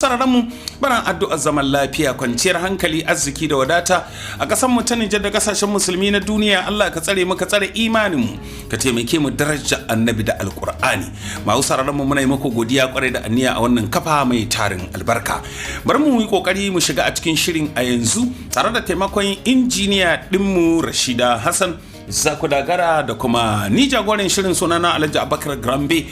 Masu mu, baran addu'ar zaman lafiya, kwanciyar hankali, arziki da wadata a ƙasar mu ta Nijar da ƙasashen musulmi na duniya. Allah ka tsare mu, ka tsare imanin mu, ka taimake mu, daraja Annabi da Alkur'ani. Masu sauraron mu, muna yi muku godiya kwarai da aniya a wannan kafa mai tarin albarka. Bari mu yi kokari mu shiga a cikin shirin a yanzu tare da taimakon injiniya dinmu Rashida Hassan Zakudagara da kuma ni jagoran shirin, sunana Alhaji Abubakar Grambe.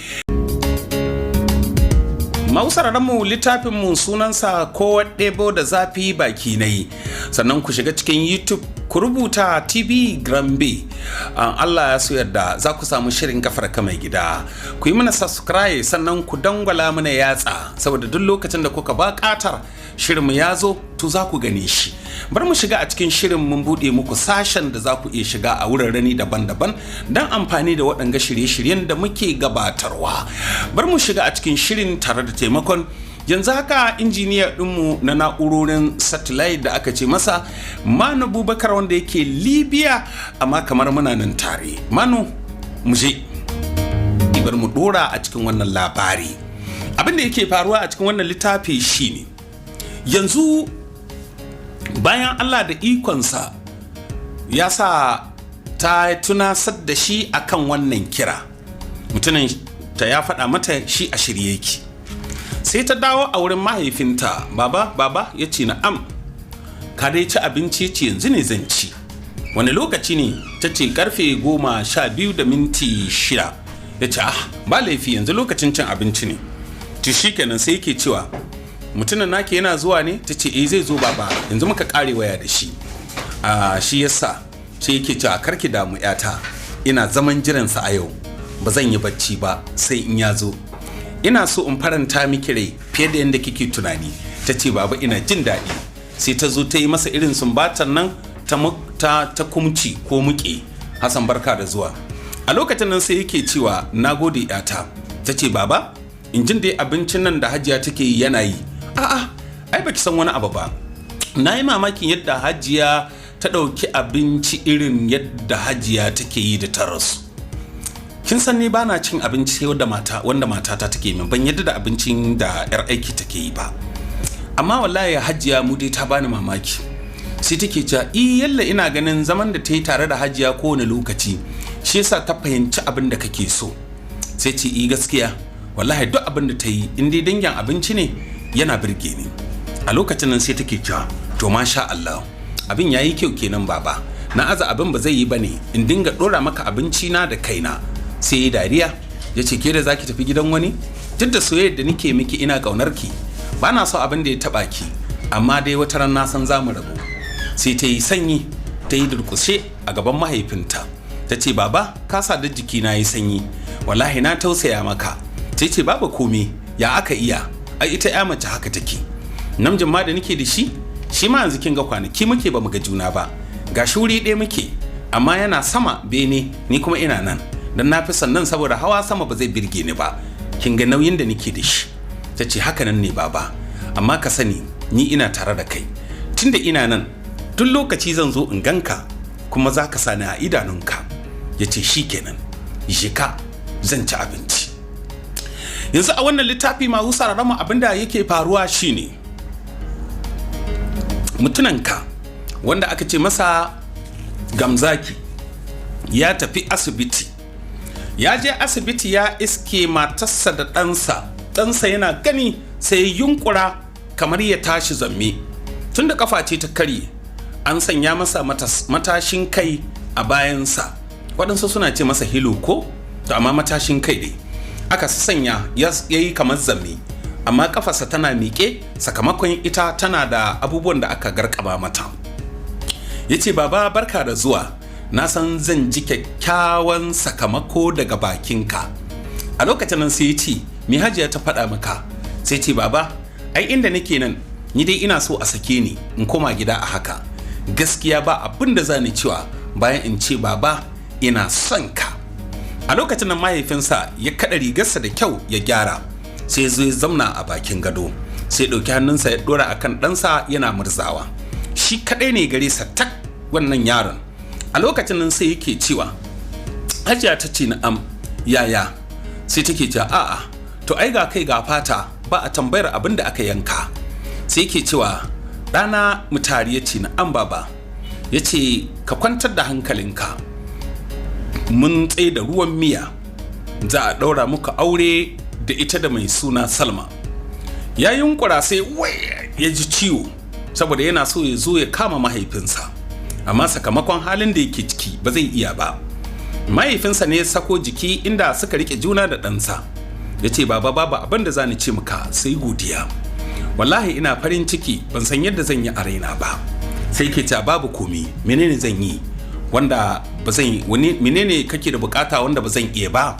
Mu littafinmu sunansa Ko Ɗebo da Zafi Baki Na Yi. Sannan ku shiga cikin YouTube, ku rubuta TV Grambe, Allah ya so yadda za ku samu shirin Kafar Ka Mai Gida. Ku yi mana subscribe, sannan ku dangwala mana yatsa, saboda duk lokacin da kuka buƙatar shirinmu ya zo, to za ku gane shi. Bar mu shiga a cikin shirin. Mun buɗe muku sashen da za ku iya shiga a wuraren daban-daban don amfani da waɗanga shirye-shiryen da muke gabatarwa. Bar mu shiga a cikin shirin tare da taimakon yanzu haka injiniya ɗinmu na na'urorin satellite da aka ce masa Manu Bubakar, wanda yake Libya, amma kamar muna nan tare. Manu, mu je, bar mu dora a cikin wannan labari. Abin da yake faruwa a cikin wannan littafi shine, yanzu bayan Allah da ikonsa ya sa ta tunasar da shi akan wannan kira, mutumin ta ya faɗa mata shi a shirye yake. Sai ta dawo a wurin mahaifinta. "Baba, baba." Ya ce, "Na'am." "Ka dai ci abinci?" Ce, "Yanzu ne zan ci." "Wani lokaci ne?" Ta ce, "Karfe 12:06." Ya ce, "Ah, ba laifi, yanzu lokacin cin abinci ne." To shikenan. Sai yake cewa, "Mutumin naki yana zuwa ne?" Ta ce, "Eh, zai zo baba, yanzu muka kare waya da shi." A shi yasa sai yake cewa, "Karki damu yata, ina zaman jiransa a yau, ba zan yi bacci ba sai in ya zo. Ina so in faranta miki rai fiye da yadda kike tunani." Ta ce, "Baba, ina jin daɗi." Sai ta zo ta yi masa irin sumbatan nan ta kumci ko muke. Hassan, barka da zuwa. A lokacin nan sai yake cewa, "Na gode yata." Ta ce, "Baba, in jin dai abincin nan da Hajiya take yi yana yi." "A'a, ai baki san wani abu ba. Na yi mamakin yadda Hajiya ta ɗauki abinci, irin yadda Hajiya take yi da ta rasu. Kin san ni bana cin abinci wanda matata take min. Ban yadda da abincin da yar aiki take yi ba, amma wallahi Hajiya mu dai ta bani mamaki." Sai take cewa, "I yalla ina ganin zaman da ta yi tare da Hajiya kowane lokaci shi yasa ta fahimci abin da kake so." Sai ce, "I gaskiya, wallahi duk abin da ta yi, in dai dangin abinci ne, yana birge ni." A lokacin nan sai take cewa, "To masha Allah, abin yayi kyau kenan baba. Na aza abin ba zai yi bane in dinga dora maka abinci na da kaina." Sai ya dariya, ya ce, "Ke da zaki tafi gidan wani, duk da soyayyar da nike miki, ina kaunar ki, ba na so abin da ya taba ki, amma dai wata ran na san za mu rabu." Sai ta yi sanyi, ta yi durkushe a gaban mahaifinta, ta ce, "Baba, ka sa da jiki na yi sanyi, wallahi na tausaya maka." Sai ce, "Babu komi, ya aka iya? Ai ita ya mace haka take. Namijin ma da nake da shi, shi ma yanzu kin ga kwanaki muke ba mu ga juna ba. Ga shi wuri ɗaya muke, amma yana sama bene, ni kuma ina nan, don na fi sannan saboda hawa sama ba zai birge ni ba. Kin ga nauyin da nake da shi." Ta ce, "Haka nan ne baba, amma ka sani ni ina tare da kai. Tunda ina nan, duk lokaci zan zo in ganka, kuma za ka sani a idanunka." Ya ce, "Shi kenan, jika, zan ci abinci." Yanzu a wannan littafi, masu sauraron, abinda yake faruwa shine, mutunanka wanda aka ce masa Gamzaki ya tafi asibiti. Ya je asibiti, ya iske matarsa da ɗansa. Ɗansa yana gani sai ya yunkura kamar ya tashi zamme, tun da kafa ce ta karye. An sanya masa matashin kai a bayansa. Waɗansu suna ce masa hilo ko, to amma matashin kai dai aka sanya. Ya yi kamar zamme, amma kafarsa tana miƙe, sakamakon ita tana da abubuwan da aka garkaba mata. Ya ce, "Baba, barka da zuwa. Na san zan ji kyakkyawan sakamako daga bakinka." A lokacin nan sai ya ce, "Me Hajiya ta faɗa maka?" Sai ce, "Baba, ai inda nake nan, ni dai ina so a sake ni in koma gida a haka. Gaskiya ba abin da za ni cewa bayan in ce, baba, ina son ka." A lokacin nan mahaifinsa ya kaɗa rigarsa da kyau, ya gyara, sai zo ya zamna a bakin gado, sai ɗauki hannunsa ya ɗora akan ɗansa yana murzawa. Shi kaɗai ne gare sa tak, wannan yaron. A lokacin nan sai yake cewa, "Hajiya ta ce na'am, yaya?" Sai take cewa, "A'a, to ai ga kai ga fata." ba a tambayar abin da aka yanka. Sai ke cewa, ɗana Mutari, ya ce, "Na'am baba." Ya ce, "Ka kwantar da hankalinka, mun tsaye da ruwan miya, za a ɗaura muka aure da ita da mai suna Salma." Ya yunkura sai wai ya ji ciwo, saboda yana so ya zo ya kama mahaifinsa, amma sakamakon halin da yake ciki ba zai iya ba. Mahaifinsa ne ya sako jiki inda suka rike juna da ɗansa. Ya ce, "Baba, babu abin da za ni ce maka sai godiya. Wallahi ina farin ciki, ban san yadda zan yi a raina ba." Sai ke ta, "Babu komi. Menene zan yi wanda ba zan yi? Menene kake da bukata wanda ba zan iya ba?"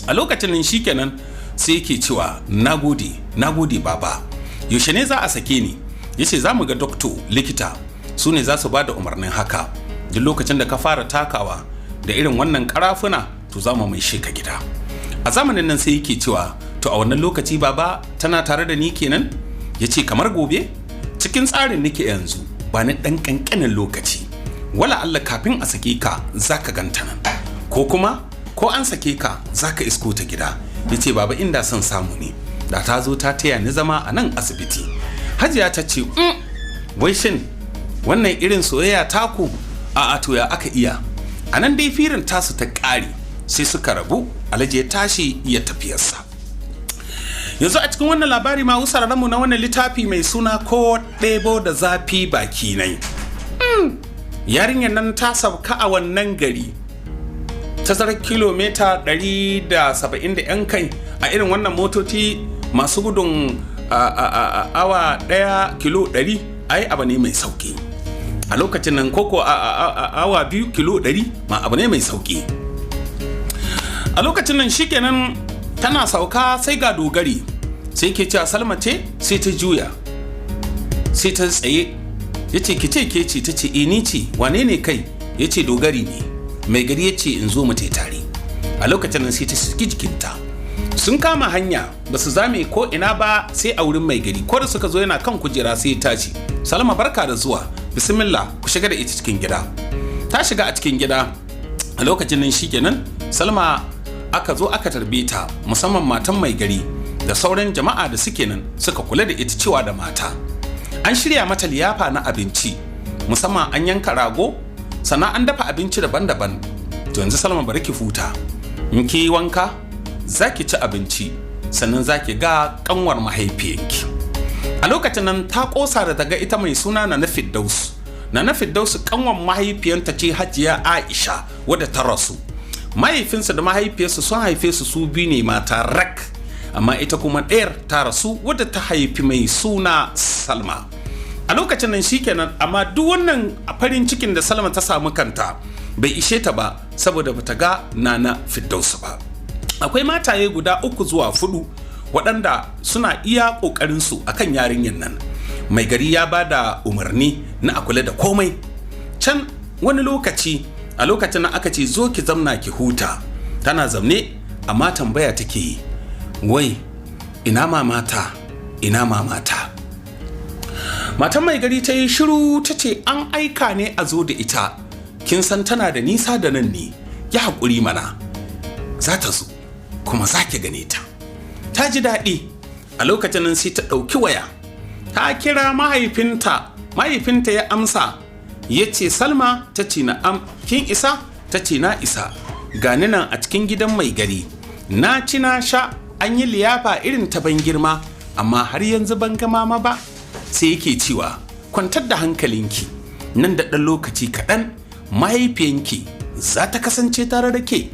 A lokacin nan shikenan sai yake cewa, "Nagode, nagode baba. Yaushe ne za a sake ni?" Yace, "Za mu ga doctor, likita, su ne za su ba da umarnin haka. Duk lokacin da ka fara takawa da irin wannan karafuna, to za mu mai ka gida." A zamanin nan sai yake cewa, "To, a wannan lokaci baba tana tare da ni kenan?" Ya ce, "Kamar gobe. Cikin tsarin nake yanzu, ba ni ɗan ƙanƙanin lokaci. Wala Allah kafin a sake ka za ka ganta nan, ko kuma ko an sake ka za ka isko ta gida." Ya ce, "Baba, inda son samu ne da ta zo ta taya ni zama a nan asibiti." Hajiya ta ce, "Wai shin wannan irin soyayya taku? A to, ya aka iya?" A nan dai firin tasu ta ƙare, sai suka rabu. Alhaji ya tashi ya tafiyarsa. Yanzu a cikin wannan labari ma mu na wannan littafi mai suna Ko Ɗebo da Zafi Baki nai, yarinyar nan ta sauka a wannan gari, tazarar kilomita 170 da 'yan kai a irin wannan motoci masu gudun awa ɗaya kilo 100, ai abu ne mai sauki a lokacin nan, koko awa 2 kilo 100 ma abu ne mai sauki a lokacin nan. Shikenan, tana sauka sai ga dogari. Sai ke cewa, "Salma ce?" Sai ta juya, sai ta tsaye. Ya ce, "Ki ce ke ce?" Ta ce, "E, ni ce. Wane ne kai?" Ya ce, "Dogari ne. Mai gari ya ce in zo mu tare." A lokacin nan sai ta saki jikinta, sun kama hanya. Ba su zame ko ina ba sai a wurin mai gari. Ko da suka zo, yana kan kujera, sai ya tashi. "Salma, barka da zuwa. Bismillah." Ku shiga da ita cikin gida. Ta shiga a cikin gida. A lokacin nan shikenan, Salma aka zo aka tarbe ta, musamman matan mai gari da sauran jama'a da suke nan suka kula da ita, cewa da mata. An shirya mata liyafa na abinci, musamman an yanka rago, sannan an dafa abinci daban-daban. "To, yanzu Salma, bari ki futa. In ki yi wanka, za ki ci abinci, sannan za ki ga kanwar mahaifiyanki." A lokacin nan ta kosa da ta ga ita mai suna na Firdausu. Na Firdausu kanwar mahaifiyanta ce, Hajiya Aisha wadda ta rasu. Mahaifinsa da mahaifiyarsa sun haife su su biyu ne mata rak, amma ita kuma ɗayar ta rasu, wadda ta haifi mai suna Salma. A lokacin nan shikenan, amma duk wannan farin cikin da Salma ta samu kanta bai ishe ta ba, saboda bata ga Nana Firdausu ba. Akwai mataye guda uku zuwa fudu waɗanda suna iya ƙoƙarinsu a kan yarinyar nan. Mai gari ya ba da umarni na a kula da komai. Can wani lokaci, a lokacin nan aka ce, "Zo ki zamna ki huta." Tana zamne, amma tambaya take yi, "Wai ina mamata? Ina mamata?" Matan mai gari ta yi shiru, ta ce, "An aika ne a zo da ita. Kin san tana da nisa da nan ne. Ya haƙuri mana, za ta zo kuma za ki gane ta." Ta ji daɗi. A lokacin nan sai ta ɗauki waya, ta kira mahaifinta. Mahaifinta ya amsa, ya ce, "Salma?" Ta ce, "Na'am." "Kin isa?" Ta ce, "Na isa. Gani nan a cikin gidan mai gari, na ci na sha, an yi liyafa irin ta ban girma, amma har yanzu ban ga mama ba." Sai yake cewa, "Kwantar da hankalinki, nan da ɗan lokaci kaɗan mahaifiyanki za ta kasance tare da ke.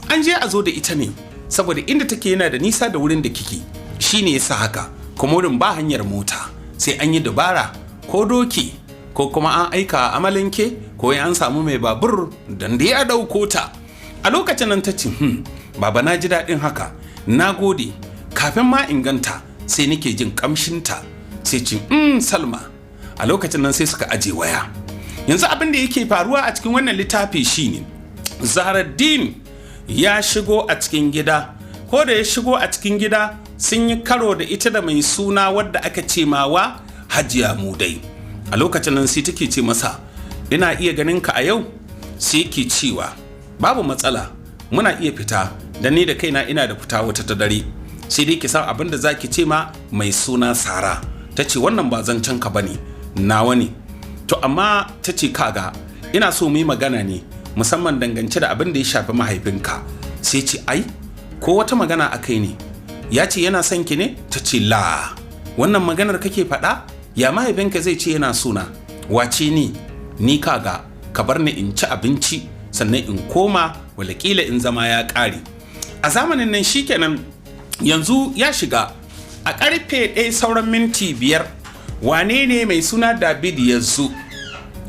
An je a zo da ita ne saboda inda take yana da nisa da wurin da kike, shine yasa haka. Kuma wurin ba hanyar mota, sai an yi dabara ko doki, ko kuma an aika amalanke, ko an samu mai babur dan da ya dauko ta." A lokacin nan ta ce, Baba, na ji daɗin haka, na gode. Kafin ma inganta sai nake jin kamshinta." Sai ce, Salma." A lokacin nan sai suka aje waya. Yanzu abin da yake faruwa a cikin wannan littafi shine Zaharaddin ya shigo a cikin gida. Ko da ya shigo a cikin gida, sun yi karo da ita da mai suna wadda aka ce mawa Hajiya Mudai. A lokacin nan sai take ce masa, "Ina iya ganin ka a yau?" Sai yake cewa, "Babu matsala, muna iya fita, dan ni da kaina ina da fita wata ta dare." Sai dai ki san abin da za ki ce ma mai suna Sara. Ta ce wannan ba zancen ka bane, nawa ne. To amma ta ce kaga, ina so mu yi magana ne musamman dangance da abin da ya shafi mahaifinka. Sai ce ai ko wata magana a kai ne, ya ce yana son ki ne? Ta ce la, wannan maganar kake faɗa? Ya mahaifinka zai ce yana sona? Wace ni? Ni kaga, ka bar ni in ci abinci sannan in koma, walakila in zama ya ƙare. A zamanin nan shikenan yanzu ya shiga a karfe 0:55, wane ne mai suna David ya zo.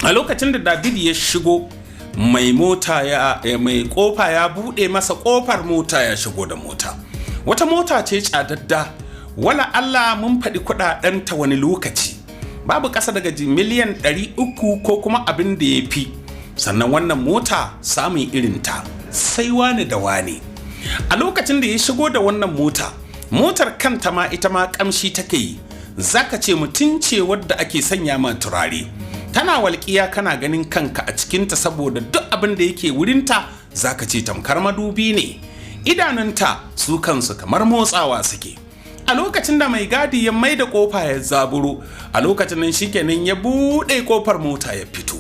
A lokacin da David ya shigo, mai mota ya mai kofa ya buɗe masa kofar mota, ya shigo da mota. Wata mota ce tsadadda, wala Allah mun faɗi kuɗaɗenta wani lokaci, babu ƙasa daga miliyan 300 ko kuma abin da ya fi. Sannan wannan mota samun irinta sai wani da wani. A lokacin da ya shigo da wannan mota, motar kanta ma ita ma kamshi take yi, zaka ce mutum ce wadda ake sanya ma turare. Tana walƙiya, kana ganin kanka a cikinta, saboda duk abin da yake wurinta zaka ce tamkar madubi ne. Idanunta su kansu kamar motsawa suke. A lokacin da mai gadi ya mai da kofa ya zaburo, a lokacin nan shikenan ya buɗe kofar mota ya fito.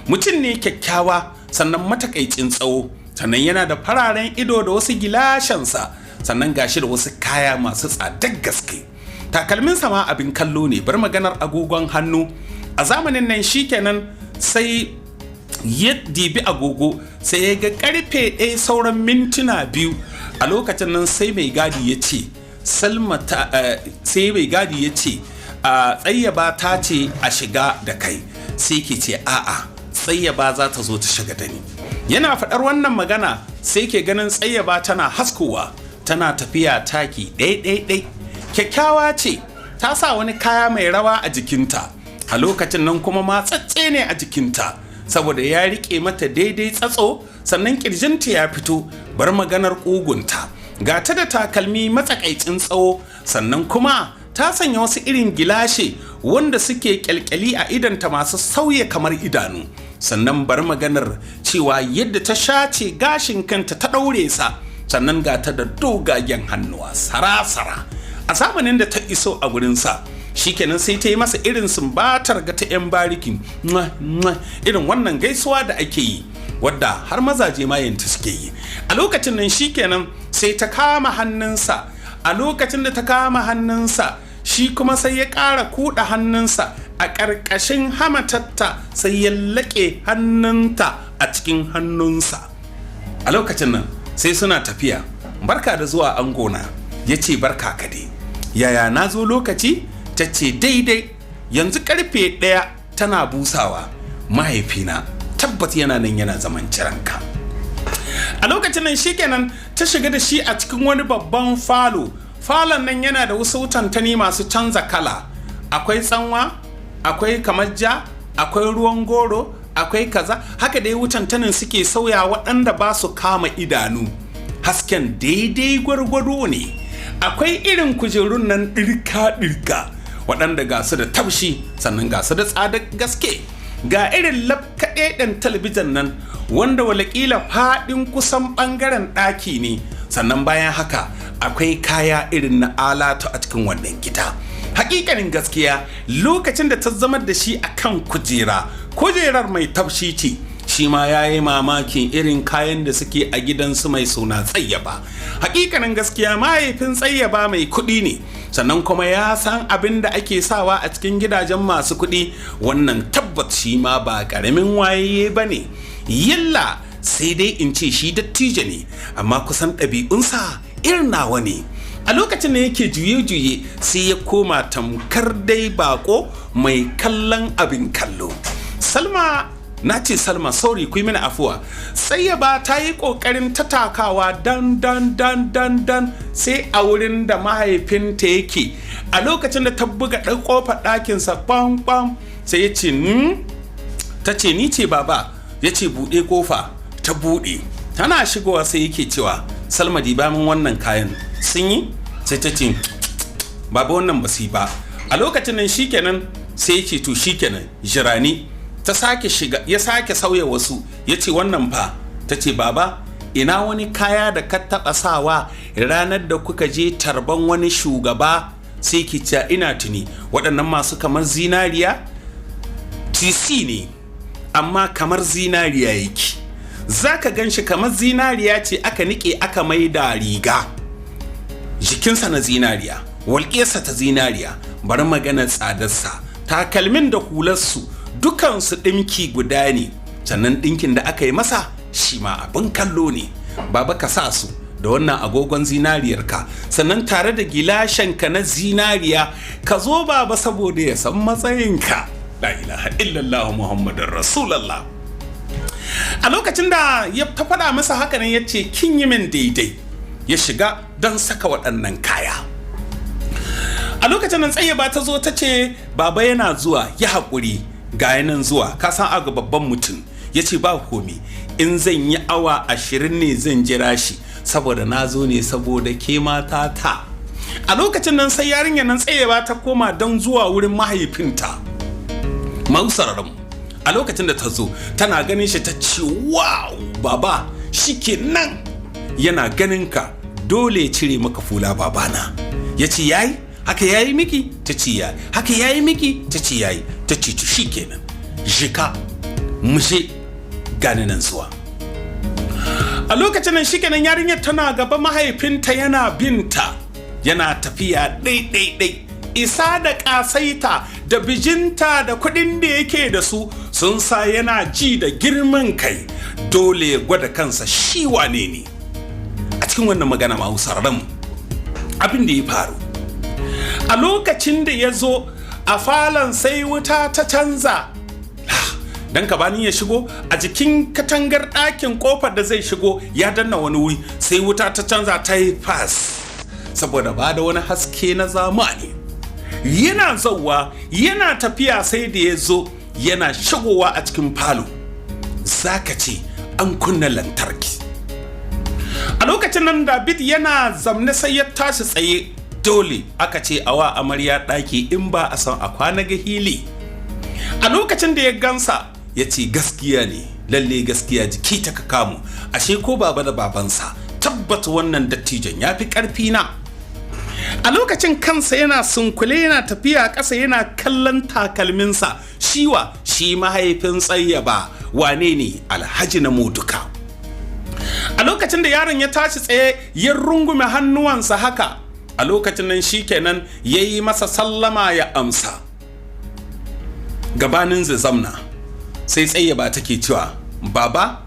Mutum ne kyakkyawa, sannan matakaicin tsawo, sannan yana da fararen ido da wasu gilashensa, sannan gashi da wasu kaya masu tsadar gaske. Takalminsa ma abin kallo ne, bar maganar agogon hannu. A zamanin nan shikenan sai ya dibi agogo, sai ya ga 0:59. A lokacin nan sai mai gadi ya ce Salma ta, sai mai gadi ya ce a Tsayyaba ta ce a shiga da kai. Sai ke ce a'a, Tsayyaba za ta zo ta shiga da ni. Yana faɗar wannan magana sai ke ganin Tsayyaba tana haskowa, tana tafiya taki ɗai ɗai ɗai. Kyakkyawa ce, ta sa wani kaya mai rawa a jikinta. A lokacin nan kuma matsatse ne a jikinta saboda ya riƙe mata daidai tsatso, sannan ƙirjinta ya fito, bar maganar ƙugunta. Ga ta da takalmi matsakaicin tsawo, sannan kuma ta sanya wasu irin gilashe wanda suke kyalkyali a idanta, masu sauya kamar idanu. Sannan bar maganar cewa yadda ta shace gashin kanta ta ɗaure sa, sannan ga ta da dogayen hannuwa sara-sara. A zamanin da ta iso a gurinsa, shikenan sai ta yi masa irin sumbatar ga ta 'yan barikin, irin wannan gaisuwa da ake yi wadda har mazaje mayanta suke yi. A lokacin nan shikenan sai ta kama hannunsa. A lokacin da ta kama hannunsa, shi kuma sai ya ƙara kuɗa hannunsa a ƙarƙashin hamatatta, sai ya laƙe hannunta a cikin hannunsa. A lokacin nan sai suna tafiya. "Barka da zuwa, angona." Ya ce, "Barka ka dai. Yaya, na zo lokaci?" Ta ce, "Daidai yanzu karfe 1 tana busawa. Mahaifina tabbat yana nan yana zaman ciranka." A lokacin nan shikenan ta shiga da shi a cikin wani babban falo. Falon nan yana da wasu wutantani masu canza kala, akwai tsanwa, akwai kamar ja, akwai ruwan goro, akwai kaza. Haka dai wutantanin suke sauya, waɗanda ba su kama idanu, hasken daidai gwargwado ne. Akwai irin kujerun nan ɗirka-ɗirka waɗanda ga su da taushi, sannan ga su da tsadar gaske. Ga irin lafkaɗeɗen talabijin nan wanda walakila faɗin kusan ɓangaren ɗaki ne. Sannan bayan haka akwai kaya irin na alatu a cikin wannan gida. Hakikanin gaskiya, lokacin da ta zama da shi a kan kujera, kujerar mai taushi ce, shi ma ya yi mamakin irin kayan da suke a gidansu mai suna Tsayyaba. Hakikanin gaskiya, mahaifin Tsayyaba mai kuɗi ne, sannan kuma ya san abin da ake sawa a cikin gidajen masu kuɗi. Wannan tabbat shi ma ba ƙaramin waye ba ne. Yilla sai dai in ce shi dattijo ne, amma kusan ɗabi'unsa irin nawa ne. A lokacin da yake juye-juye, sai ya koma tamkar dai bako mai kallon abin kallo. Salma, na ce Salma, sorry, ku yi mini afuwa. Tsayyaba ta yi ƙoƙarin tatakawa dan dan dan dan dan sai a wurin da mahaifinta yake. A lokacin da ta buga ɗan ƙofar ɗakinsa kwam kwam, sai ya ce, Ta ce, "Ni ce, baba." Ya ce, "Buɗe ƙofa." Ta buɗe, tana shigowa sai yake cewa, "Salma, diba min wannan kayan, sun yi?" Sai ta ce, "Baba, wannan ba su yi ba." A lokacin nan shikenan sai ya ce, "To shikenan, jirani." Ta sake shiga, ya sake sauya wasu, ya ce, "Wannan fa?" Ta ce, "Baba, Ina wani kaya da ka taɓa sawa ranar da kuka je tarban wani shugaba? Sai ki ce ina tuni waɗannan masu kamar zinariya tc ne, amma kamar zinariya yake, za ka gan shi kamar zinariya ce aka niƙe aka mai da riga, jikinsa na zinariya, walƙiyarsa ta zinariya. Bari magana tsadarsa, takalmin da hularsu dukansu ɗinki guda ne, sannan ɗinkin da aka yi masa shi ma abin kallo ne. Baba, ka sa su da wannan agogon zinariyarka, sannan tare da gilashinka na zinariya ka zo, baba, saboda ya san matsayinka. La ilaha illallah Muhammadun Rasulallah. A lokacin da ya ta faɗa masa haka nan, ya ce, "Kin yi min daidai." Ya shiga don saka waɗannan kaya. A lokacin nan Tsaye ba ta zo ta ce, "Baba yana zuwa, ya haƙuri, ga yanan zuwa, ka san aga babban mutum." Ya ce, "Ba komi, in zan yi awa 20 ne zan jira shi, saboda na zo ne saboda ke mata ta." A lokacin nan sai yarinyar nan Tsayewa ta koma don zuwa wurin mahaifinta. Mausararmu, a lokacin da ta zo tana ganin shi ta ce, "Wow, baba, shi nan yana ganin ka dole ya cire maka fula, babana." Ya ce, "Yayi haka, yayi miki?" Ta ce, "Yayi haka." "Yayi miki?" Ta ce, "Yayi." Ta ce, "To shikenan, jika mushe, gani nan zuwa." A lokacin nan shikenan, yarinyar tana gaba, mahaifinta yana binta, yana tafiya ɗai-ɗai-ɗai. Isa da ƙasaita da bijinta da kuɗin da yake da su sun sa yana ji da girman kai, dole ya gwada kansa shi wane ne. A cikin wannan magana, ma ran abin da ya faru, a lokacin da ya zo a falon sai wuta ta canza. Dan kabanin ya shigo a jikin katangar ɗakin, kofar da zai shigo, ya danna wani wuri, sai wuta ta canza ta yi fas, saboda ba da wani haske na zamani. Yana zauwa, yana tafiya, sai da ya zo yana shigowa a cikin falo, zaka ce an kunna lantarki. A lokacin nan David yana zamne, sai ya tashi tsaye. Dole aka ce awa amarya ɗaki in ba a san a kwana ga hili. A lokacin da ya gansa ya ce, "Gaskiya ne, lalle gaskiya jiki ta ka kamu, ashe ko baba da babansa, tabbata wannan dattijon ya fi ƙarfi na." A lokacin kansa yana sunkule, yana tafiya ƙasa, yana kallon takalminsa. Shiwa shi mahaifin Tsayyaba wane ne? Alhaji na Moduka. A lokacin da yaron ya tashi tsaye, ya rungume hannuwansa haka, a lokacin nan shikenan ya yi masa sallama, ya amsa. Gabanin zai zamna, sai Tsayyaba take cewa, "Baba,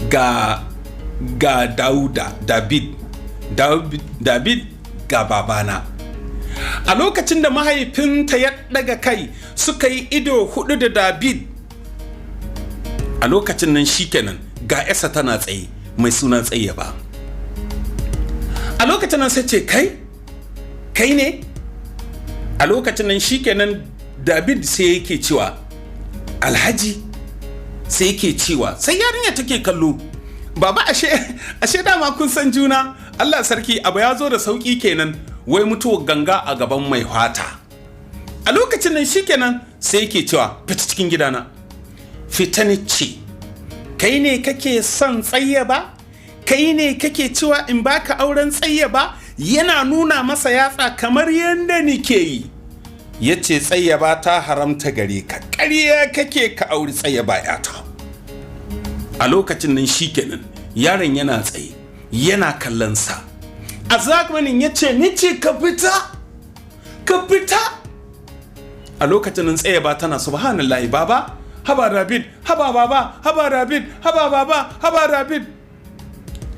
ga Dauda, David, David, ga babana." A lokacin da mahaifinta ya daga kai suka yi ido hudu da David, a lokacin nan shikenan ga yasa tana tsaye mai suna Tsayyaba. A lokacin nan sai ce, "Kai, kai ne?" A lokacin nan shikenan David sai yake cewa, "Alhaji." Sai yake cewa, sai yarinya take kallo, "Baba, ashe dama kun san juna. Allah sarki, abu ya zo da sauki kenan, wai mutuwar ganga a gaban mai fata." A lokacin nan shikenan sai yake cewa, "Fita cikin gidana, fita ni ce. Kai ne kake son Tsayyaba? Kai ne kake cewa in baka auren Tsayyaba?" Yana nuna masa yatsa kamar yadda nike yi. Ya ce, "Tsayyaba ta haramta gare ka, ƙarya kake ka auri Tsayyaba yata." A lokacin nan shikenan yaron yana tsaye yana kallon sa. A zamanin ya ce, "Ni ce ka fita, ka fita." A lokacin nan Tsayyaba tana, "Subhanallahi, baba, haba David, haba baba, haba David, haba baba, haba David."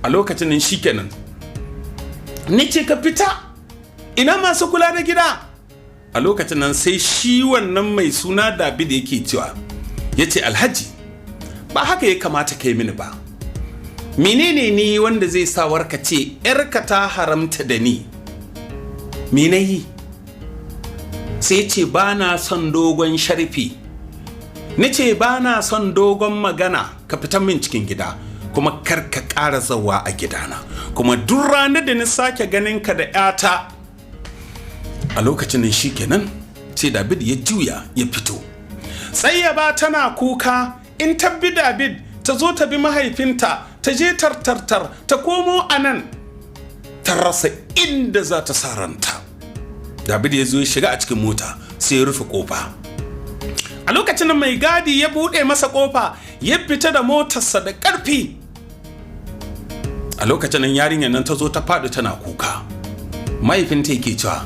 A lokacin nan shikenan, "Ni ce ka fita, ina masu kula da gida?" A lokacin nan sai shi wannan mai suna David yake cewa, ya ce, "Alhaji, ba haka ya kamata ka yi mini ba. Menene ni wanda zai sa warka ce yarka ta haramta da ni? Me na yi?" Sai ce, "Ba na son dogon sharfi, ni ce ba na son dogon magana. Ka fita min cikin gida, kuma kar ka ƙara zawa a gidana, kuma duk ranar da ni sake ganin ka da 'yata." A lokacin nan shikenan sai David ya juya ya fito. Tsayyaba tana kuka in tabbi David. Ta zo ta bi mahaifinta, ta je tartartar, ta komo a nan, ta rasa inda za ta sa ranta. David ya zo ya shiga a cikin mota, sai ya rufe kofa. A lokacin da mai gadi ya buɗe masa kofa, ya fita da motarsa da ƙarfi. A lokacin nan yarinyar nan ta zo ta faɗi tana kuka. Mahaifinta yake cewa,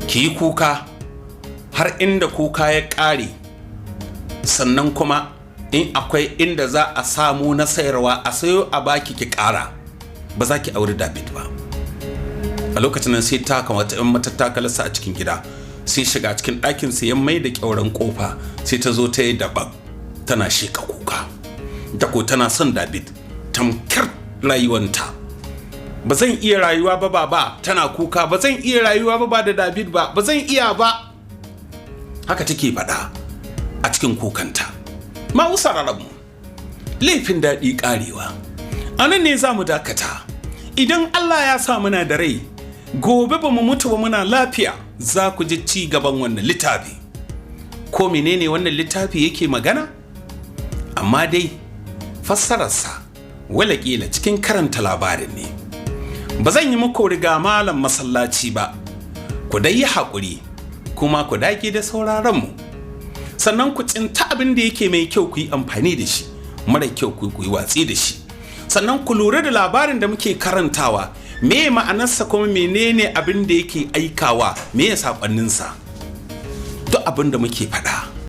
"Ki yi kuka har inda kuka ya ƙare, sannan kuma in akwai inda za a samu na sayarwa, a sayo a baki ki ƙara. Ba za ki auri David ba." A lokacin nan sai ta kamata in matattakalarsa a cikin gida, sai shiga cikin ɗakin, sai ya mai da ƙyauren ƙofa, sai ta zo ta yi daban tana sheƙa kuka. Da ko tana son David tamkar rayuwanta. "Ba zan iya rayuwa ba, baba," tana kuka, "ba zan iya rayuwa ba, ba da David ba, ba zan iya ba." Haka take faɗa a cikin kukanta. Mu laifin daɗi ƙarewa. A nan ne za mu dakata. Idan Allah ya sa muna da rai, gobe ba mu mutu ba, muna lafiya, za ku ji ci gaban wannan littafi, ko menene wannan littafi yake magana. Amma dai fassararsa walakila cikin karanta labarin ne. Ba zan yi muku riga malam masallaci ba. Ku dai yi haƙuri, kuma ku dage da sauraronmu, sannan ku tsinta abin da yake mai kyau, ku yi amfani da shi, mara kyau ku yi watsi da shi. Sannan ku lura da labarin da muke karantawa, me ma'anarsa, kuma menene abin da yake aikawa, me ya saƙonninsa, duk abin da muke faɗa.